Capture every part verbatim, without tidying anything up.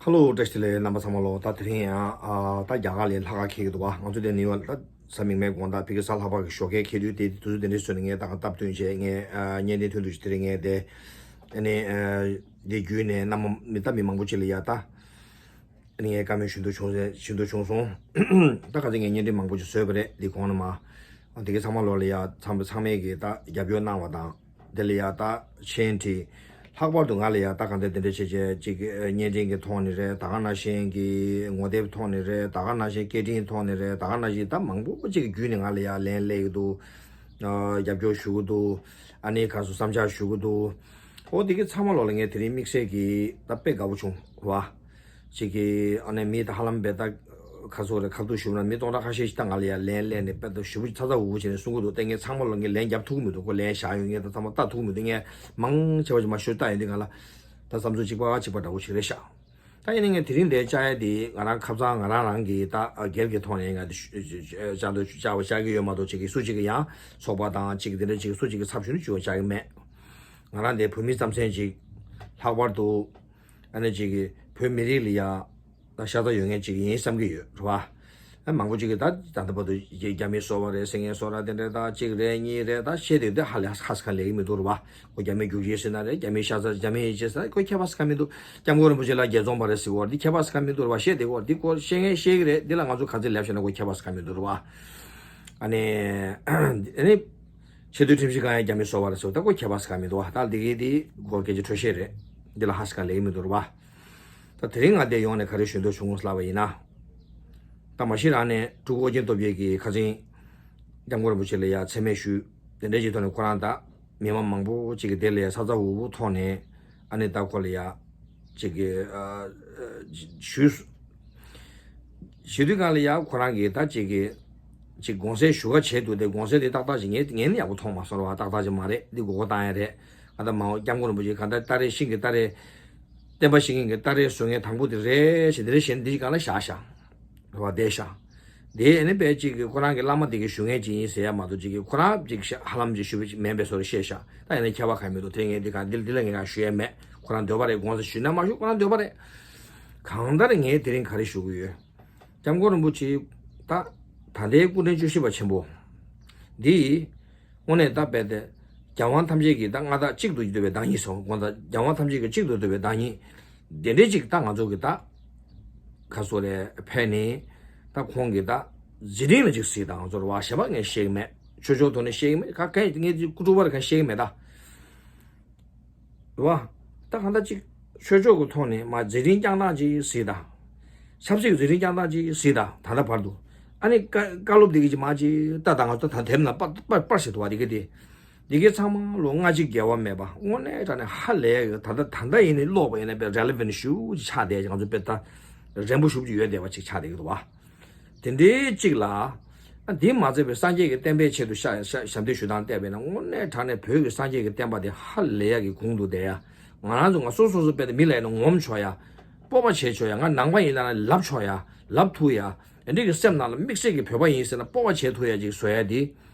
ཧེ་ལོ། བཀྲ་ཤིས་བདེ་ལེགས་རྣམ་པ་ཚང་མ་ལོ། ད་དེ་རིང་ཡང་ཨ་ད་རྒྱ་གར་ལ་ལྷག་དཀར་འཁེལ་གྱི་འདུག་བ། ང་ཚོ་དེ་ནིའུ་ཡོག་ད་གཟའ་མིག་དམར་དགོང་དག་ཕ་གི་གཟའ་ལྷག་པ་གི་ཞོགས་ཀས་འཁེལ་དུས། དེ་དུས་ཚོད་དེ་འདྲ་བཟོས་ནས་ངས་ད་ག་སྟབས་བསྟུན་བྱས། ངས་ཨ་བརྙན་འཕྲིན་ཐོན་དུས་དེ་རིང་ངས་དེ་ཨ་ནི་ཨ་དེ་བརྒྱུད་ནས་རྣམ་པ་མི་ད་མི་མང་པོ་ཅིག་ལ་ཡ་ད་ཨ་ནི་ངས་བཀའ་མོལ་ཞུ་འདོད་བྱུང་ཞུ་འདོད་བྱུང་སོང་། ད་ག་ཚོད་ངས་བརྙན་འཕྲིན་མང་པོ་ཅིག་བཟོས་པ་རེད། འདི་གོང་ནས་མ། དེ་གའི་ཚང་མ་ལོ་ལ་ཡ་ཚང་མ་ཚང་མས་ཀྱི་ད་རྒྱབ་སྐྱོར་གནང་བ་དང་། དེ་ལ་ཡ་ད་མཆན་བྲིས། ལྷག་པར་དུ་ང་ལ་ཡ་ད་གང་ལྟར་དེ་འདྲ་བྱས་བྱས་ཅིག་བརྙན་འཕྲིན་གྱི་ཐོག་ནས་རེད། ད་ག་ནང་བཞིན་གྱི་ངོ་དེབ་ཐོག་ནས་རེད། ད་ག་ནང་བཞིན་སྐད་འཕྲིན་ཐོག་ནས་རེད། ད་ག་ནང་བཞིན་ད་མང་པོ་ཅིག་བརྒྱུད་ནས་ང་ལ་ཡ་ལན་སླེབས་ཀྱི་འདུག། རྒྱབ་སྐྱོར་ཞུ་གི་འདུག། ཨ་ནི་ག་སོ་བསམ་འཆར་ཞུ་གི་འདུག། ཨོ་དེ་གའི་ཚང་མ་ལོ་ལ་ངས་དེ་རིང་དམིགས་བསལ་གྱི་ད་དཔེ་དགའ་བོ་བྱུང་བ། ཅིག་གི་ཨ་ནི་མི་ད་ཧ་ལམ་བས་ད་ཁ་སོ་རེ་ཁ་ཐུག་ཞུ་ན་མི་སྟོང་ཕྲག་ཁ་ཤས་ཤིག་ད་ང་ལ་ཡ་ལན་སླེབས་ནས་དཔེ་ད་ཞུ་བུ་ཚ་ཚ་འུར་འུར་བྱས་ནས་གསུང་གི་འདུག། ད་ངས་ཚང་མ་ལ་ངས་ལན་རྒྱབ་ཐུབ་ཀྱི་མི་འདུག། ཁོ་ལན་བཞག་ཡོད། ངས་ད་ཚང་མ་ལྟ་ཐུབ་ཀྱི་མི་འདུག། ངས་མང་ཆེ་བ་ཅིག་མ་ཤོད་ལྟ་ཡོང་དུས་གང་ལ་ད་བསམ་ཚུལ་གཅིག་པ་གཅིག་པ་འདྲ་བོ་ཞིག་རེད་ཤག། ད་ཡིན་ནའི་ངས་དེ་རིང་འདིར་བཅར་ཡ་དེ་ང་རང་ཁ་སང་ང་རང་རང་གི་ད་སྒེར་གྱི་ཐོག་ནས་ང་དེ་བཅར་འདོད་བཅར་བ་བཅར་གྱི་ཡོད་མ་གཏོགས་ཅིག་གི་སུ་གཅིག་གི་ཡང་ཚོགས་པ་དང་ཅིག་དེ་འདྲ་ཅིག་སུ་གཅིག་གི་ཚབ་ཞུ་ནས་བཅར་གྱི་མེད། ང་རང་དེ་བོད་མི་རྩམ་ཟན་ཅིག། ལྷག་པར་དུ་ཨ་ནི་ཅིག་གི་བོད་མི་རིགས་ལ་ཡ་ད་ཤ་ཚ་ཡོད་མཁན་ཅིག་ཡིན་བསམ་གྱི་ཡོད་རེད་བ། ཨ་མང་པོ་ཅིག་གིས་ད་ད་ལྟ་བར་དུ་རྒྱ་མིའི་སོ་པ་རེད་ཟེར་མཁན་སོ་ར་དེ་འདྲ་ད་གཅིག་རེད་གཉིས་རེད་ད་བཤད་དེ་དེ་ཧ་ལས་ཧ་ས་ཁ་ལེགས་ཀྱི་མི་འདུག་རེད་བ། ཁོ་རྒྱ་མིའི་རྒྱུག་ཁྱི་ཟེར་ན་རེད། རྒྱ་མིའི་ཤ་ཚ་རྒྱ་མིའི་ཡིན་ཅེས་ཟེར་ཁོ་ཁྱད་པར་ས་ཁ་མི་འདུག། སྐྱབས་མགོན་རིན་པོ་ཆེ་ལ་རྒྱལ་ཚོང་པ་རེད་ཟེར་བ་འདི་ཁྱད་པར་ས་ཁ་མི་འདུག་རེད་བ། བཤད་དེ་ཁོ་འདི་ཁོ་བཤད་མཁན་བཤད་ཀྱི་རེད། འདི་ལ་ང་ཚོ་ག་ཚོད་ལབ་བཤད་ན་ཁོ་ཁྱད་པར་ས་ཁ་མི་འདུག་རེད་བ། ཨ་ནི་ཨ་ནི་ཆེས་མཐོའི་ཁྲིམས་ཞིབ་ཁང་ཡང་རྒྱ་མིའི་སོ་པ་རེད་ཟེར་བ་ད་ཁོ་ཁྱད་པར་ས་ཁ་མི་འདུག་བ། ད་འདི་གི་འདི་ཁོ་སྐད་ཆ་འཕྲོས་བཤད་རེད། འདི་ལ་ཧ་ས་ཁ་ལེགས་ཀྱི་མི་འདུག་རེད་བ། ད་དེ་རིང་ང་འདིར་ཡོང་ནས་ག་རེ་ཞུ་འདོད་བྱུང་ལབ་པ་ཡིན་ན། ད་མ་གཞི་རང་ནས་སྤྲུལ་སྐུ་ཨོ་རྒྱན་སྟོབས་རྒྱལ་གྱིས་ཁ་སང་སྐྱབས་མགོན་རིན་པོ་ཆེ་ལ་ཡ་མཚན་སྨད་ཞུས། དེ་འདྲའི་ཅིག་ཐོག་ནས་ཁོ་རང་ད་མི་མང་མང་པོ་ཅིག་གིས་དེ་ལ་ཡ་ཚ་ཚ་འུར་འུར་ཐོག་ནས་ཨ་ནི་ད་ཁོ་ལ་ཡ་ཅིག་གི་ཨ་ཞུས། ཞུ་དུས་གང་ལ་ཡ་ཁོ་རང་གིས་ད་ཅིག་གི་ཅིག་དགོངས་སེལ་ཞུ་ག་བྱས་འདུག། དེ་དགོངས་སེལ་དེ་ཏག་ཏག་ཅིག་ངས་ངས་ནི་ཡག་པོ་མཐོང་མ་སོང་ར་བ། ཏག་ཏག་ཅིག་མ་རེད། འདི་མགོ་སྐོར་བཏང་ཡ་རེད། ང་ད་མ་འོ་སྐྱབས་མགོན་རིན་པོ་ཆེ་གང་ལྟར་སྟ་རེ་ཤིང་གི་སྟ་རེ། བསྟན་པ་བཤིག་མཁན་གྱི་སྟ་རེ་བཟོ་མཁན་དང་པོ་དེ་རེད་ཞེས་འདི་རེ་བཞིན་འདི་གང་ལ་བཞག་བཞག་རེད་བ། བསྡད་བཞག། དེ་ཨ་ནི་དཔེ་གཅིག་གིས་ཁོ་རང་གི་བླ་མ་དེ་གི་ཞུ་མཁན་ཅིག་ཡིན་ཟེར་ཡ་མ་གཏོགས་གཅིག་གིས་ཁོ་རང་གཅིག་ཧ་ལམ་གཅིག་ཞུ་བ་མིན་པའི་བཟོ་འདྲ་བཤད་བཞག། ད་ཡིན་ན་ཁྱད་པར་གང་མི་འདུག། དེ་ངས་འདི་ག་འདི་འདི་ལ་ངས་གང་ཞུ་ཡ་མེད། ཁོ་རང་འདོད་པ་རེད། དགོངས་ས་ཞུས་ན་མ་ཞུ་ཁོ་རང་འདོད་པ་རེད། གང་ལྟར་ངས་དེ་རིང་ག་རེ་ཞུ་གི་ཡོད། སྐྱབས་མགོན་རིན་པོ་ཆེ་ད་ད་ལྟའི་སྐུ་ཕྲེང་བཅུ་བཞི་པ་ཆེན་པོ་འདི་དངོས་གནས་ད་རྦད་དེ་རྒྱལ་དབང་ཐམས་ཅད་ཀྱི་ད་མངའ་བདག་གཅིག་ཏུ་འདུས་པའི་བདག་ཉིད་ཟེར་བ་དགོངས་དག། རྒྱལ་དབང་ཐམས་ཅད་ཀྱི་གཅིག་ཏུ་འདུས་པའི་བདག་ཉིད་དེ་འདྲའི་ཅིག་ད་ང་ཚོ་གི་ད་ག་སོ་རེ་ཕེབས་ནས་ད་ཁོང་གི་ད་མཛད་འཕྲིན་ལ་ཅིག་གཟིགས་དང་། ང་ཚོ་རེད་བ། གཞན་པ་ངས་བཤད་ཀྱི་མེད། ཆོས་ཕྱོགས་ཐོག་ནས་བཤད་ཀྱི་མེད། ག་ག་ངས་སྐུ་དྲུང་པ་རེ་ག་བཤད་ཀྱི་མེད་ད། རེད་བ། ད་གང་ལྟར་ཅིག་ཆོས་ཕྱོགས་ཀྱི་ཐོག་ནས་མ་མཛད་འཕྲིན་བསྐྱངས་སྟངས་ཅིག་གཟིགས་དང་། ཆབ་སྲིད་ཀྱི་མཛད་འཕྲིན་བསྐྱངས་སྟངས་ཅིག་གཟིགས་དང་། ད་ལྟ་བར་དུ་ཨ་ནི་བཀའ་བཀའ་སློབ་འདི་གི་ཅིག་མ་ཅིག་ལྟ་དང་། ང་ཚོ་ད་དེབ་ནང་པར་པར་པར་ཞིག་འདུག་བ། འདི་གི་དེ་འདི་གའི་ཚང་མ་ལོ་ལྔ་གཅིག་བརྒལ་བ་མེད་པ་དངོས་གནས་དྲང་གནས་ཧ་ལས་ཡོད། ད་ལྟ་ད་ལྟ་ཡིན་ནའི་ཀློག་པ་ཡིན་ན་དཔེ་relevant་ཞེ་པོ་ཅིག་ཆགས་བསྡད་ཅིག། ང་ཚོ་དཔེ་ད་རན་པོ་ཞེ་པོ་ཅིག་ཡོད་བསྡད་པ་ཅིག་ཆགས་བསྡད་ཀྱི་འདུག་བ། དེ་འདྲའི་གཅིག་ལ། ཨ་འདི་མ་ཚད་པའི་སངས་རྒྱས་ཀྱི་བསྟན་པའི་ཆེད་དུ་ཤ་ཤ་ཞབས་འདེགས་ཞུ་སྟངས་བལྟས་པས་ན་དངོས་གནས་དྲང་གནས་བོད་ཀྱི་སངས་རྒྱས་ཀྱི་བསྟན་པ་དེ་ཧ་ལས་ཡག་གི་གོང་དུ་བསྡད་ཡ། ང་རང་ཚོ་ང་སོ་སོ་སོ་དཔེ་དེ་མི་ལ་ཡིན་ན་ངོམ་ཆོག་ཡ། སྤོབས་པ་བྱེད་ཆོག་ཡ། ང་ནང་པ་ཡིན་ན་ལབ་ཆོག་ཡ། ལབ་ཐུབ་ཡ། དེ་འདྲའི་གི་སེམས་ནང་ལ་དམིགས་བསལ་གྱི་བོད་པ་ཡིན་ཟེར་ན་སྤོབས་པ་བྱེད་ཐུབ་ཡ་ཅིག་བཟོ་ཡ་དེ་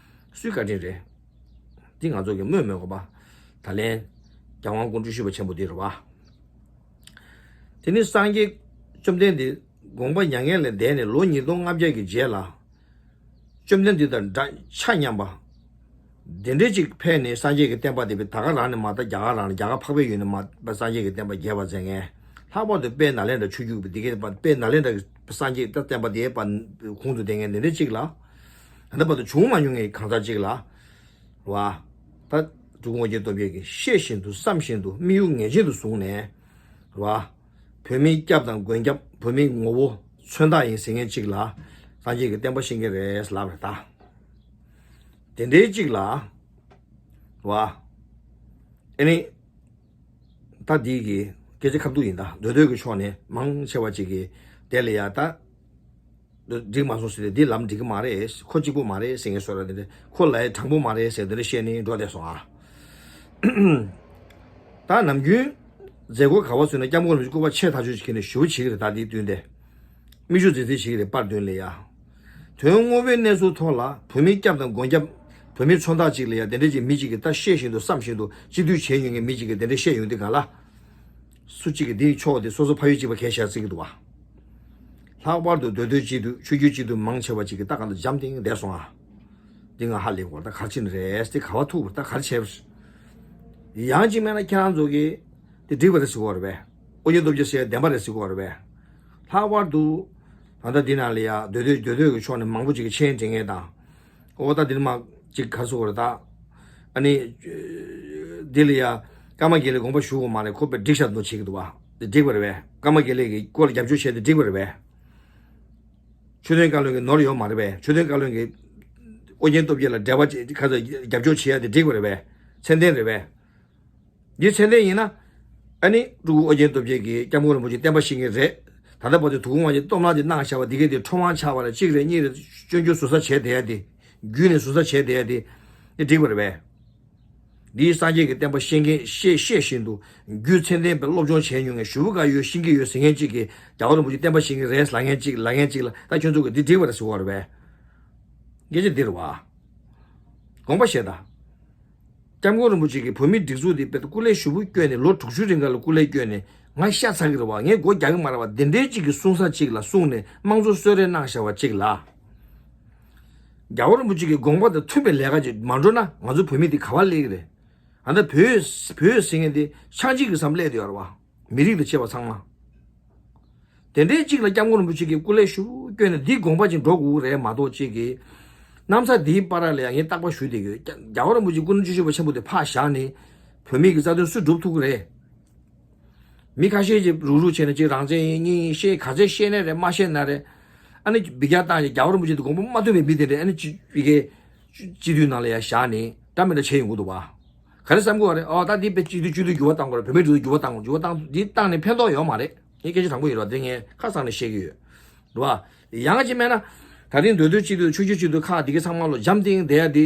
སུའི་བཀའ་དྲིན་རེད། འདི་ང་ཚོ་གི་སྨོས་མི་དགོས་པ། ད་ལན་རྒྱལ་དབང་སྐུ་ཕྲེང་བཅུ་བཞི་པ་ཆེན་པོ་འདི་རེད་བ། དེ་ནི་སངས་རྒྱས་བཅོམ་ལྡན་འདས་དགོངས་པ་མྱ་ངན་ལས་འདས་ནས་ལོ་ཉིས་སྟོང་ལྔ་བརྒྱ་གི་རྗེས་ལ། བཅོམ་ལྡན་འདས་དང་འདྲ་ཆ་མཉམ་པ། དེ་འདྲའི་ཅིག་ཕེབས་ནས་སངས་རྒྱས་ཀྱི་བསྟན་པ་དེ་ད་ག་རང་ནས་མ་ད་རྒྱ་གར་རང་ནས་རྒྱ་གར་འཕགས་པའི་ཡུལ་ནས་མ་སངས་རྒྱས་ཀྱི་བསྟན་པ་རྒྱས་པ་མཛད་མཁན། ལྷག་པར་དུ་དཔལ་ནཱ་ལེནྡྲ་ཆོས་བརྒྱུད་པ་འདི་གའི་དཔལ་ནཱ་ལེནྡྲ་གི་སངས་རྒྱས་ད་བསྟན་པ་དེའི་པ་གོང་དུ་བསྡད་མཁན་དེ་འདྲའི་ཅིག་ལ། ད་ལྟ་བར་དུ་བྱུང་མ་མྱོང་མཁན་གྱི་གང་ཟག་ཅིག་ལ། རེད་བ། ད་སྤྲུལ་སྐུ་ཨོ་རྒྱན་སྟོབས་རྒྱལ་གྱིས་ཤེས་བཞིན་དུ་བསམ་བཞིན་དུ་དམིགས་ཡུལ་ངེས་ཅན་དུ་བཟུང་ནས། རེད་བ། བོད་མིའི་སྐྱབས་དང་མགོན་སྐྱབས། བོད་མིའི་ངོ་བོ་མཚོན་རྟགས་ཡིན་ཟེར་མཁན་ཅིག་ལ་སངས་རྒྱས་ཀྱི་བསྟན་པ་བཤིག་མཁན་རེད་ལབ་རེད་ད། དེ་འདྲའི་ཅིག་ལ། རེད་བ། ཨ་ནི། ད་འདི་གི་སྐད་ཆ་ཁ་ཐུག་ཡིན་ད། འདོད་འདོད་ཀྱི་ཕྱོགས་ནས་མང་ཆེ་བ་ཅིག་གིས་དེ་ལ་ཡ་ད། འགྲིག་མ་སོང་ཟེར་ཏེ་འདི་ལམ་འགྲིག་གི་མ་རེད། ཁོ་གཅིག་པུ་མ་རེད་ཟེར་མཁན་བཟོ་འདྲ་དེ་འདྲ། ཁོ་ལ་ཡ་དྲང་པོ་མ་རེད་ཟེར་དེ་འདྲ་བཤད་ནས་འགྲོ་བསྡད་སོང་ཨ། ད་ནམ་རྒྱུན་མཛད་སྒོ་ག་བ་ཚུད་ན་སྐྱབས་མགོན་རིན་པོ་ཆེ་སྐུ་པར་ཆེ་ཐག་ཆོད་ཅིག་ཁྱེར་ནས་ཞུ་བ་བྱེད་ཀྱི་རེད། ད་འདིའི་མདུན་དེ་མིག་ཆུ་རྫིག་རྫིག་བྱེད་ཀྱི་རེད། པར་མདུན་ལ་ཡ། དོན་དངོས་པོའི་གནས་ཚུལ་ཐོག་ལ་བོད་མིའི་སྐྱབས་དང་མགོན་སྐྱབས། བོད་མིའི་མཚོན་རྟགས་ཅིག་ལ་ཡ་དེ་འདྲ་ཅིག་མི་གཅིག་གིས་ད་ཤེས་བཞིན་དུ་བསམ་བཞིན་དུ་སྤྱི་འཐུས་བྱས་ཡོད་མཁན་མི་གཅིག་གིས་དེ་འདྲ་བཤད་ཡོང་དུས་ག་ལ། སུ་གཅིག་གིས་འདིའི་ཕྱོགས་དེ་སོ་སོ་ཕ་ཡུལ་གཅིག་པ་གལ་བཞག་བརྩི་གི་འདུག་བ། ལྷག་པར་དུ་མདོ་སྟོད་སྤྱི་འཐུས་ཆོས་བརྒྱུད་སྤྱི་འཐུས་མང་ཆེ་བ་གཅིག་གིས་ད་ག་ལ་འཇམ་ཐིང་བསྡད་སོང་ཨ། འདི་ང་ཧ་ལས་གོ་ད་གར་ཕྱིན་རེད་དེ་ག་བ་ཐུག་པ་ད་གར་བྱས་པ། ཡང་གཅིག་མེད་ན་ཁྱེད་རང་ཚོ་གིས་དེ་འགྲིག་པ་རེད་ཟེར་གོ་རེད་པས། ཨོ་རྒྱན་སྟོབས་རྒྱལ་ཟེར་ཡ་བདེན་པ་རེད་ཟེར་གོ་རེད་པས། ལྷག་པར་དུ་ད་ལྟ་འདི་ནང་ལ་ཡ་མདོ་སྟོད་མདོ་སྟོད་ཀྱི་ཕྱོགས་ནས་མང་པོ་ཅིག་གིས་མཆན་འབྲི་མཁན་དང་། ཨོ་ད་འདི་ནས་མ་ཅིག་གར་སོང་བ་རེད་ད། ཨ་ནི། འདི་ལ་ཡ། ཀརྨ་དགེ་ལེགས་དགོངས་པ་ཞུ་དགོས་མ་རེད་ཁོ་པས་འགྲིག་ཤག་འདུག་བྱེད་ཀྱི་འདུག་བ། འདི་འགྲིག་པ་རེད་པས། ཀརྨ་དགེ་ལེགས་ཀྱི་སྐོར་ལ་རྒྱབ་སྐྱོར་བྱས་ཏེ་འགྲིག་པ་རེད་པས། ཆོས་དོན་བཀའ་བློན་གྱི་ནོར་ཡོད་མ་རེད་པས། ཆོས་དོན་བཀའ་བློན་གྱི་ཨོ་རྒྱན་སྟོབས་རྒྱལ་ལ་འབྲེལ་བ་བྱེད་ཁ་ཚ་རྒྱབ་སྐྱོར་བྱེད་ཡ་དེ་འགྲིག་པ་རེད་པས། མཚན་ལྡན་རེད་པས། འདི་མཚན་ལྡན་ཡིན་ན། ཨ་ནི་སྤྲུལ་སྐུ་ཨོ་རྒྱན་སྟོབས་རྒྱལ་གྱིས་སྐྱབས་མགོན་རིན་པོ་ཆེ་བསྟན་པ་བཤིག་མཁན་རེད། ད་ལྟ་བར་དུ་དུག་ལྔ་ཅིག་སྟོབས་ལྔ་ཅིག་གནང་བཞག་པ་འདི་གས་དེ་ཁྲོམ་དབང་ཆགས་པ་རེད་གཅིག་རེད་གཉིས་རེད་སྐྱོན་བརྗོད་ཟུར་ཟ་བྱས་བསྡད་ཡ་དེ། བརྒྱུད་ནས་ཟུར་ཟ་བྱས་བསྡད་ཡ་དེ། འདི་འགྲིག་པ་རེད་པས། འདིའི་སངས་རྒྱས་ཀྱི་བསྟན་པ་བཤིག་མཁན་ཤེས་ཤེས་བཞིན་དུ་རྒྱུ་མཚན་ལྡན་པའི་སློབ་སྦྱོང་བྱས་མྱོང་མཁན་ཞུ་བོ་ག་ཡོད་ཤེས་ཀྱི་ཡོད་ཟེར་མཁན་གཅིག་གིས་རྒྱལ་བ་རིན་པོ་ཆེ་བསྟན་པ་བཤིག་མཁན་རེད་ལབ་མཁན་གཅིག་ལབ་མཁན་གཅིག་ལ་ད་ཁྱོད་ཚོ་གིས་འདི་འགྲིག་པ་རེད་ཟེར་བ་རེད་པས། སྐད་ཆ་འདི་རེད་བ། དགོངས་པ་བཞེས་དང་། སྐྱབས་མགོན་རིན་པོ་ཆེ་གིས་བོད་མིའི་སྒྲིག་འཛུགས་འདི་དཔེ་སྐུ་ལས་ཞུ་བོ་བསྐྱོན་ནས་ལོ་དྲུག་ཅུ་རིང་ག་ལ་སྐུ་ལས་བསྐྱོན་ནས་ང་ཤ་ཚ་གི་རེད་བ་ངས་སྒོ་རྒྱག་གི་མ་རེད་བ་འདི་འདྲའི་གཅིག་གི་གསུང་ས་གཅིག་ལ་གསུང་ནས་དམངས་གཙོ་གསོལ་རས་གནང་བཞག་པ་གཅིག་ལ། རྒྱལ་བ་རིན་པོ་ཆེ་གི་དགོངས་པ་དང་མཐུན་པའི་ལས་ཀ་ཅིག་མ་འགྲོ་ན་ང་ཚོ་བོད་མི་འདི་ག་བ་སླེབས་ཀྱི་རེད། ཨ་ད་བོད་བོད་ཟེར་མཁན་འདི་ཆག་འཇིག་གི་བསམ་སླེབས་བསྡད་ཡོད་རེད་བ། མི་རིགས་དང་བཅས་པ་ཚང་མ། དེ་འདྲའི་གཅིག་ལ་སྐྱབས་མགོན་རིན་པོ་ཆེ་གིས་སྐུ་ལས་ཞུ་བསྐྱོན་ནས་འདིའི་དགོངས་པ་ཅིག་འགྲོ་དགོས་རེད་མ་གཏོགས་གཅིག་གིས། གནམ་ས་འདིའི་བར་ལ་ཡང་ངས་རྟག་པར་ཞུ་བསྡད་ཡོད། རྒྱལ་བ་རིན་པོ་ཆེ་སྐུ་ན་བཅུ་གཅིག་པ་ཆེན་པོ་དེ་ཕར་བཞག་ནས་བོད་མི་གི་རྩ་དོན་སུས་སྒྲུབ་ཐུབ་ཀྱི་རེད། མི་ཁ་ཤས་ཀྱིས་རུག་རུག་བྱས་ནས་གཅིག་རང་བཙན་ཡིན་གཉིས་ཡིན་བཤད་ག་ཚད་བཤད་ནའི་རེད་མ་བཤད་ན་རེད། ཨ་ནི་འབུད་རྒྱག་བཏང་ཡང་རྒྱལ་བ་རིན་པོ་ཆེ་དེ་དགོངས་པ་མ་མཐུན་པའི་མི་དེ་འདྲས་ཨ་ནི་སྤྱི་སྤྱི་སྤྱི་འཐུས་ནང་ལ་ཡང་བཞག་ནས་འདྲ་མི་འདྲ་བྱས་ཡོང་གི་འདུག་བ། ག་རེ་བསམ་གི་བ་རེད་ཨོ་ད་འདི་དཔེ་སྤྱི་འཐུས་སྤྱི་འཐུས་འགྱུར་བ་བཏང་དགོས་རེད་བུད་མེད་འགྲོ་འགྱུར་བ་བཏང་དགོས་འགྱུར་བ་བཏང་འདི་བཏང་ནས་ཕན་ཐོགས་ཡོད་མ་རེད་ངས་སྐད་ཆ་དྲང་པོ་ཡིན་རོགས་འདི་ངས་ཁ་གསང་ནས་བཤད་ཀྱི་ཡོད། རེད་བ། ཡང་ཅི་མེད་ན། ད་རིང་མདོ་སྟོད་སྤྱི་འཐུས་ཆོས་བརྒྱུད་སྤྱི་འཐུས་ཁག་འདི་གའི་ཚང་མ་ལོ་འཇམ་ཐིང་བསྡད་ཡ་འདི།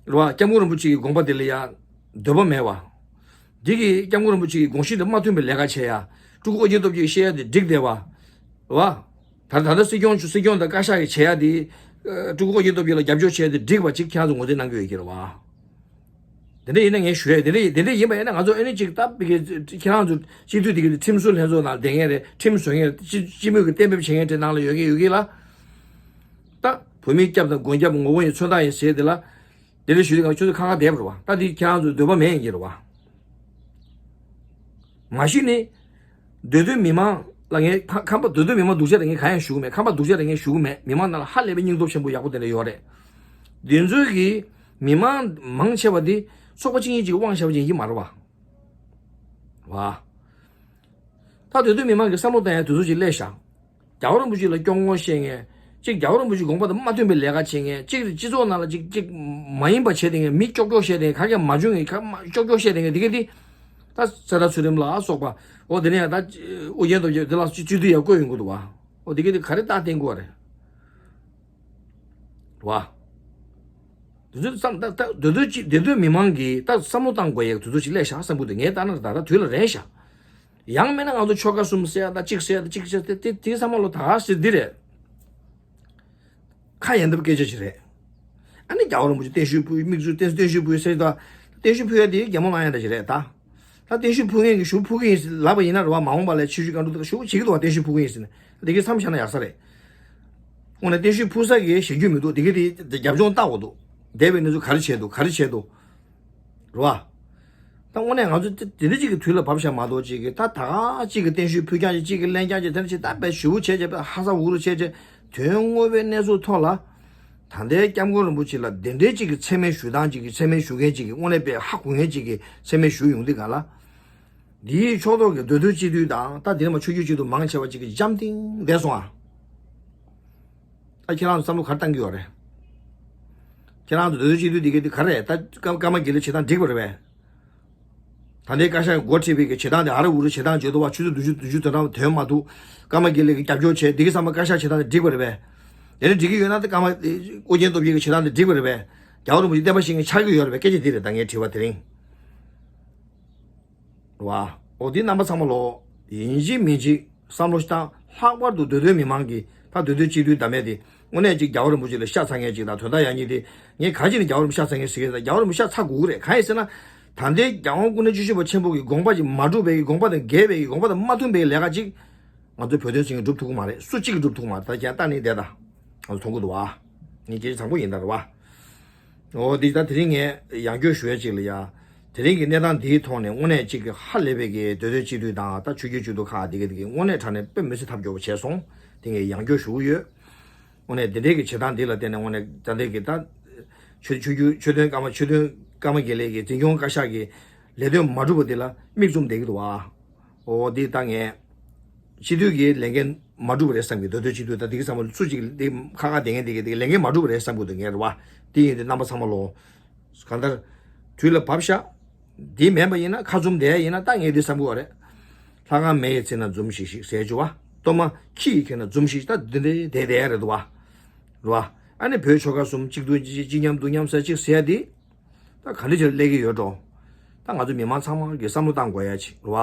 རེད་བ་སྐྱབས་མགོན་རིན་པོ་ཆེ་གི་དགོངས་པ་དེ་ལ་ཡ། འདོད་པ་མེད་བ། འདི་གི་སྐྱབས་མགོན་རིན་པོ་ཆེ་གི་དགོངས་གཞི་དང་མ་མཐུན་པའི་ལས་ཀ་བྱས་ཡ། སྤྲུལ་སྐུ་ཨོ་རྒྱན་སྟོབས་རྒྱལ་གྱིས་བཤད་ཡ་དེ་འགྲིག་བསྡད་བ། རེད་བ། ད་ད་ལྟ་སྲིད་སྐྱོང་ཆུ་སྲིད་སྐྱོང་དང་བཀའ་ཤག་གིས་བྱས་ཡ་དེ། སྤྲུལ་སྐུ་ཨོ་རྒྱན་སྟོབས་རྒྱལ་ལ་རྒྱབ་སྐྱོར་བྱས་ཡ་དེ་འགྲིག་པ་ཅིག་ཁྱེད་རང་ཚོ་ངོས་འཛིན་གནང་གི་ཡོད་ཀྱི་རེད་བ། དེ་འདྲ་ཡིན་ན་ངས་ཞུ་ཡ་དེ་འདྲ་དེ་འདྲ་ཡིན་པ་ཡིན་ན་ང་ཚོ་ཨ་ནི་ཅིག་ད་ཁྱེད་རང་ཚོ་སྤྱི་འཐུས་དེ་གའི་ཁྲིམས་བཟོ་ལྷན་ཚོགས་ནང་བསྡད་མཁན་རེད་ཁྲིམས་བཟོ་མཁན་རེད་སྤྱི་སྤྱི་མོས་ཀྱི་གཏན་འབེབས་བྱེད་མཁན་དེ་ནང་ལ་ཡོད་མཁན་ཡོད་མཁན་ལ། ད་བོད་མིའི་སྐྱབས་དང་མགོན་སྐྱབས་ངོ་བོ་ཡི་མཚོན་རྟགས་ཡིན་ཟེར་དེ་ལ། དེ་འདྲ་ཞུ་དུས་ང་ཁྱོད་ཚོ་ཁ་ཁ་བསྡད་པ་རེད་བ་ད་དེ་ཁྱེད་རང་ཚོ་འདོད་པ་མེད་ཡིན་གྱི་རེད་བ། མ་གཞི་ནས། མདོ་སྟོད་མི་མང་ལ་ངས་ཁ་ཁམས་པ་མདོ་སྟོད་མི་མང་སྡུག་ཅག་དེ་ངས་གང་ཡང་ཞུ་གི་མེད་ཁམས་པ་སྡུག་ཅག་དེ་ངས་ཞུ་གི་མེད་མི་མང་ནང་ལ་ཧ་ལས་པའི་སྙིང་སྟོབས་ཆེན་པོ་ཡག་པོ་དེ་འདྲ་ཡོད་རེད། དེ་ཚོའི་གི་མི་མང་མང་ཆེ་བ་དེ་ཚོགས་པ་གཅིག་གཉིས་ཀྱི་དབང་ཞབས་ཅན་ཡིན་མ་རེད་བ། བ། ད་མདོ་སྟོད་མི་མང་གི་བསམ་བློ་བཏང་ཡ་དུས་ཚོད་ཅིག་སླེབས་ཤག་རྒྱལ་བ་རིན་པོ་ཆེ་ལ་སྐྱོ་ངོ་བཤད་མཁན། གཅིག་རྒྱལ་བ་རིན་པོ་ཆེའི་དགོངས་པ་དང་མ་མཐུན་པའི་ལས་ཀ་བྱེད་མཁན། གཅིག་སྤྱི་ཚོགས་ནང་ལ་གཅིག་གཅིག་མ་ཡིན་པ་བྱས་བསྡད་མཁན། མི་ཀྱོག་ཀྱོག་བཤད་བསྡད་མཁན། ག་གེ་མ་བྱུང་མཁན། ག་མ་ཀྱོག་ཀྱོག་བཤད་བསྡད་མཁན་དེ་ག་དེ། ད་ཚེ་རབས་ཚུལ་ཁྲིམས་ལ་སོགས་པ། འོ་དེ་ནས་ཡང་ད་ཨོ་རྒྱན་སྟོབས་རྒྱལ་དེ་ལ་སྤྱི་འཐུས་ཡང་བསྐོས་ཡོང་གི་འདུག་བ། འོ་དེ་ག་དེ་ག་རེ་རྟགས་བསྟན་དགོས་རེད། བ། དེ་ཚོ་བསམ་ད་ད་དེ་ཚོ་ཅི་དེ་ཚོའི་མི་མང་གིས་ད་བསམ་བློ་བཏང་དགོས་ཡག་དེ་ཚོ་ཅིག་སླེབས་ཤག་བསམ་གི་འདུག་ངས་ལྟ་ན་ད་ད་དུས་ལ་རན་ཤག་ཡང་མིན་ན་ང་ཚོ་ཆོལ་ཁ་གསུམ་ཟེར་ཡ་ད་གཅིག་ཟེར་ཡ་ད་གཅིག་ཟེར་ཏེ་དེ་དེ་བསམ་བློ་ད་ག་ཟེར་འདི་རེད། ཁ་ཡན་འདབ་སྐད་ཆ་ཞིག་རེད། ཨ་ནི་རྒྱལ་བ་རིན་པོ་ཆེ་བརྟན་བཞུགས་ཕུལ་མིག་ཆུ་བརྟན་བརྟན་བཞུགས་ཕུལ་ཟེར་ད། བརྟན་བཞུགས་ཕུལ་ཡ་དེ་རྒྱལ་མོ་གླང་ཡ་འདྲ་ཞིག་རེད་ད། ད་བརྟན་བཞུགས་ཕུལ་མཁན་གྱི་ཞུ་ཕུལ་གི་ཡིན་ལབ་པ་ཡིན་ན་རེད་བ་མ་འོངས་པ་ལ་ཆོས་བརྒྱུད་བཀའ་འགྲོ་དེ་ཞུ་བྱེད་ཀྱི་འདུག་བ་བརྟན་བཞུགས་ཕུལ་གི་ཡིན་ཟེར་ནས་དེ་གའི་མཚམས་བཞག་ན་ཡག་ས་རེད། དངོས་གནས་བརྟན་བཞུགས་ཕུལ་ས་གི་ཞེ་རྒྱུ་མི་འདུག་དེ་གའི་དེ་རྒྱབ་ལྗོངས་ལྟ་དགོས་འདུག་འདས་པའི་གནས་ཚུལ་ག་རེ་བྱས་འདུག་ག་རེ་བྱས་འདུག་རེད་བ། ད་དངོས་གནས་ང་ཚོ་དེ་འདྲ་ཅིག་གི་དུས་ལ་བབས་ཤག་མ་གཏོགས་ཅིག་གི་ད་ད་ག་ཅིག་གི་བརྟན་བཞུགས་ཕུལ་རྐྱང་ཅིག་ཅིག་གི་ལེན་རྐྱང་ཅིག་དེ་འདྲ་ཅིག་ད་དཔེ་ཞེ་པོ་བྱས་བྱས་དཔེ་ཧ་ས་འུ་རུ་བྱས་བྱས་དོན་དངོས་པོའི་གནས་ཚུལ་ཐོག་ལ། ད་ལྟའི་སྐྱབས་མགོན་རིན་པོ་ཆེ་ལ་དེ་འདྲའི་ཅིག་གི་མཚན་སྨད་ཞུ་སྟངས་ཅིག་གི་མཚན་སྨད་ཞུ་མཁན་ཅིག་གི་དངོས་གནས་དཔེ་ཧ་གོ་མཁན་ཅིག་གི་མཚན་སྨད་ཞུ་ཡོང་དུས་ག་ལ། འདིའི་ཕྱོགས་གཏོགས་ཀྱི་མདོ་སྟོད་སྤྱི་འཐུས་དང་ད་དེ་ནས་མ་ཆོས་བརྒྱུད་སྤྱི་འཐུས་མང་ཆེ་བ་ཅིག་གི་འཇམ་ཐིང་བསྡད་སོང་ཨ། ད་ཁྱེད་རང་ཚོ་བསམ་བློ་ག་རེ་བཏང་གི་ཡོད་རེད། ཁྱེད་རང་ཚོ་མདོ་སྟོད་སྤྱི་འཐུས་འདི་གའི་འདི་ག་རེ་རེད་ད་ཀརྨ་ཀརྨ་དགེ་ལེགས་བྱེད་སྟངས་འགྲིག་པ་རེད་པས། ད་ལྟའི་བཀའ་ཤག་འགོ་ཁྲིད་པའི་གི་བྱེད་སྟངས་དེ་ཨ་ར་འུ་རུ་བྱེད་སྟངས་བྱེད་དོ་བ་ཆུ་ཚོད་བདུན་ཅུ་བདུན་ཅུ་དོན་གྲངས་དོན་མ་ཐུག་ཀརྨ་དགེ་ལེགས་ཀྱི་རྒྱབ་སྐྱོར་བྱས་འདི་གི་ཚང་མ་བཀའ་ཤག་བྱེད་སྟངས་དེ་འགྲིག་པ་རེད་པས། དེ་ནི་འགྲིག་གི་ཡོད་ན་ད་ཀརྨ་ཨོ་རྒྱན་སྟོབས་རྒྱལ་གྱི་བྱེད་སྟངས་དེ་འགྲིག་པ་རེད་པས། རྒྱལ་བ་རིན་པོ་ཆེ་བསྟན་པ་བཤིག་མཁན་ཆགས་ཀྱི་ཡོད་རེད་པས་སྐད་ཆ་འདི་རེད་ད་ངའི་དྲི་བ་དེ་རིང་། བ། འོ་འདི་རྣམ་པ་ཚང་མ་ལོ། ཡིན་གཅིག་མིན་གཅིག་བསམ་བློ་ཞིག་བཏང་ལྷག་པར་དུ་མདོ་སྟོད་མི་མང་གིས་ད་མདོ་སྟོད་སྤྱི་འཐུས་བདམས་མཁན་དེ་དངོས་གནས་ཅིག་རྒྱལ་བ་རིན་པོ་ཆེ་ལ་ཤ་ཚ་མཁན་ཅིག་དང་དོན་དག་ཡང་གཉིས་དེ་ངས་ག་ཅི་ནས་རྒྱལ་བ་རིན་པོ་ཆེ་ཤ་ཚ་མཁན་ཟེར་གི་ཡིན་ད་རྒྱལ་བ་རིན་པོ་ཆེ་ཤ་ཚ་དགོས་ཀྱི་རེད་གང་ཡིན་ཟེར་ན། ད་ལྟའི་རྒྱལ་དབང་སྐུ་ཕྲེང་བཅུ་བཞི་པ་ཆེན་པོ་གི་དགོངས་པ་ཅིག་མ་གྲུབ་པའི་གི་དགོངས་པ་དང་འགལ་བའི་གི་དགོངས་པ་དང་མ་མཐུན་པའི་གི་ལས་ཀ་ཅིག་ང་ཚོ་བོད་དོན་ཟེར་མཁན་སྒྲུབ་ཐུབ་ཀྱི་མ་རེད། སུ་གཅིག་གིས་སྒྲུབ་ཐུབ་ཀྱི་མ་རེད། ད་ཁྱེད་ལྟ་ནི་བསྡད་ད་ང་ཚོ་མཐོང་གི་འདུག་བ། ངས་སྐད་ཆ་དྲང་པོ་ཡིན་ད་རེད་བ། འོ་འདི་ད་དེ་རིང་ངས་ཡང་བསྐྱར་ཞུ་ཡ་ཅིག་ལ་ཡ། དེ་རིང་གི་གནས་སྟངས་འདིའི་ཐོག་ནས་དངོས་གནས་ཅིག་གི་ཧ་ལས་པའི་གི་མདོ་སྟོད་སྤྱི་འཐུས་དང་ད་ཆོས་བརྒྱུད་སྤྱི་འཐུས་ཁག་འདི་གི་འདི་གི་དངོས་གནས་དྲང་གནས་དཔེ་མི་སྲིད་ཐབས་སྐྱོ་བོ་བྱས་སོང་། དེ་ངས་ཡང་བསྐྱར་ཞུ་གི་ཡོད། དངོས་གནས་འདི་འདྲའི་གི་བྱེད་སྟངས་འདི་ལ་བརྟེན་ནས་དངོས་གནས་ད་ལྟའི་གི་ད་ཆོས་ཆོས་བརྒྱུད་ཆོས་དོན་བཀའ་མ་ཆོས་དོན་བཀའ་མ་དགེ་ལེགས་ཀྱི་འཛིན་སྐྱོང་བཀའ་ཤག་གི་ལས་དོན་མ་གྲུབ་པ་འདི་ལ་མིག་བཙུམ་བསྡད་ཀྱི་འདུག་བ། འོ་འདི་ད་ངས་སྤྱི་འཐུས་ཀྱི་ལས་འགན་མ་གྲུབ་པ་རེད་བསམ་གི། མདོ་སྟོད་སྤྱི་འཐུས་ད་འདི་གི་བསམ་བློ་སུ་གཅིག་འདི་ཁ་ཁ་བསྡད་མཁན་འདི་གི་འདི་གི་ལས་འགན་མ་གྲུབ་པ་རེད་བསམ་གི་འདུག་ངས་རེད་བ། འདི་ཡིན་དུས་རྣམ་པ་ཚང་མ་ལོ། གང་ལྟར། དུས་ལ་བབ་ཤག་འདི་མེད་པ་ཡིན་ན་ཁ་བཙུམ་བསྡད་ཡ་ཡིན་ན་ད་ངས་འདི་བསམ་གི་བ་རེད། ལྷ་ཁང་མེ་ཡིས་ཚིག་ན་འཛུམ་ཞིག་ཞིག་ཟེར་རྒྱུ་བ། གཏོར་མ་ཁྱི་ཡིས་ཁྱེར་ན་འཛུམ་ཞིག་ད་འདི་འདྲའི་བསྡད་བསྡད་ཡ་རེད་འདུག་བ། རེད་བ། ཨ་ནི་བོད་ཆོལ་ཁ་གསུམ་གཅིག་སྡུག་གཅིག་གཅིག་མཉམ་སྡུག་མཉམ་ཟེར་གཅིག་ཟེར་ཡ་འདི། ད་ག་འདྲ་ཅིག་སླེབས་ཀྱི་ཡོད་འགྲོ། ད་ང་ཚོ་མི་མང་ཚང་མ་གི་བསམ་བློ་བཏང་དགོས་ཡ་ཅིག་རེད་བ།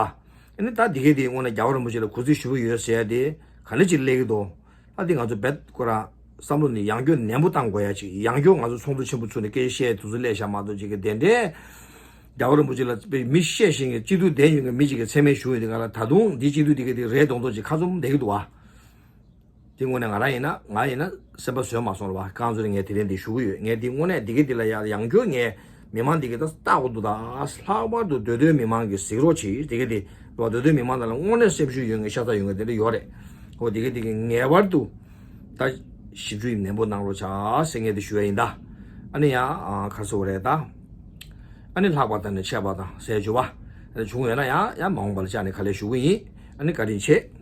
ཨ་ནི་ད་འདི་གས་དེ་དངོས་གནས་རྒྱལ་བ་རིན་པོ་ཆེ་ལ་གུས་བརྩི་ཞུ་གི་ཡོད་ཟེར་ཡ་དེ་ག་འདྲ་ཅིག་སླེབས་ཀྱི་འདུག་ད་འདི་ང་ཚོ་རྦད་ཁོ་རང་བསམ་བློ་ནི་ཡང་བསྐྱར་ནན་པོ་བཏང་དགོས་ཡ་ཅིག་ཡང་བསྐྱར་ང་ཚོ་ཚོགས་འདུ་ཆེན་པོ་ཚུགས་ནས་སྐད་ཆ་བཤད་དུས་ཚོད་སླེབས་ཤག་མ་གཏོགས་ཅིག་གི་དེ་འདྲའི་རྒྱལ་བ་རིན་པོ་ཆེ་ལ་དཔེ་མི་བཤད་ཤེས་མཁན་སྤྱི་འཐུས་བསྡད་ཡོད་མཁན་མི་ཅིག་གི་མཚན་སྨད་ཞུ་ཡོད་དེ་ག་ལ་ད་དུང་འདི་སྤྱི་འཐུས་འདི་ག་དེ་རེད་མདོག་མདོག་ཅིག་ཁ་བཙུམ་བསྡད་ཀྱི་འདུག་བ། དེ་དངོས་གནས་ང་རང་ཡིན་ན་ང་ཡིན་ན་སེམས་པ་བཟོད་མ་སོང་ར་བ། རྐང་བཙུགས་ནས་ངས་དེ་རིང་འདི་ཞུ་གི་ཡོད། ངས་འདི་དངོས་གནས་འདི་གི་འདི་ལ་ཡ་ཡང་བསྐྱར་ངས་མི་མང་འདི་གི་ད་ལྟ་གོ་འདུག་ད་ལྷག་པར་དུ་མདོ་སྟོད་མི་མང་གི་གཟིགས་རོགས་གྱིས། འདི་གི་འདི་ར་བ། མདོ་སྟོད་མི་མང་ནང་ལ་དངོས་གནས་སེམས་ཤུགས་ཡོད་མཁན་ཤ་ཚ་ཡོད་མཁན་དེ་འདྲ་ཡོད་རེད། ཧོ་འདི་གི་འདི་གི་ངེས་པར་དུ་ད་ཞིབ་འཇུག་ནན་པོ་གནང་རོགས་བྱ་ཟེར་ངས་འདི་ཞུ་ཡ་ཡིན་ད། ཨ་ནི་ཡང་ཁ་སོ་རེད་ད། ཨ་ནི་ལྷག་པ་དང་ནི་ཆད་པ་དང་ཟེར་རྒྱུ་བ། བྱུང་ཡོད་ན་ཡང་ཡང་མ་འོངས་པ་ལ་བཅར་ནས་ག་ལེར་ཞུ་གི་ཡིན། ཨ་ནི་བཀའ་དྲིན་ཆེ།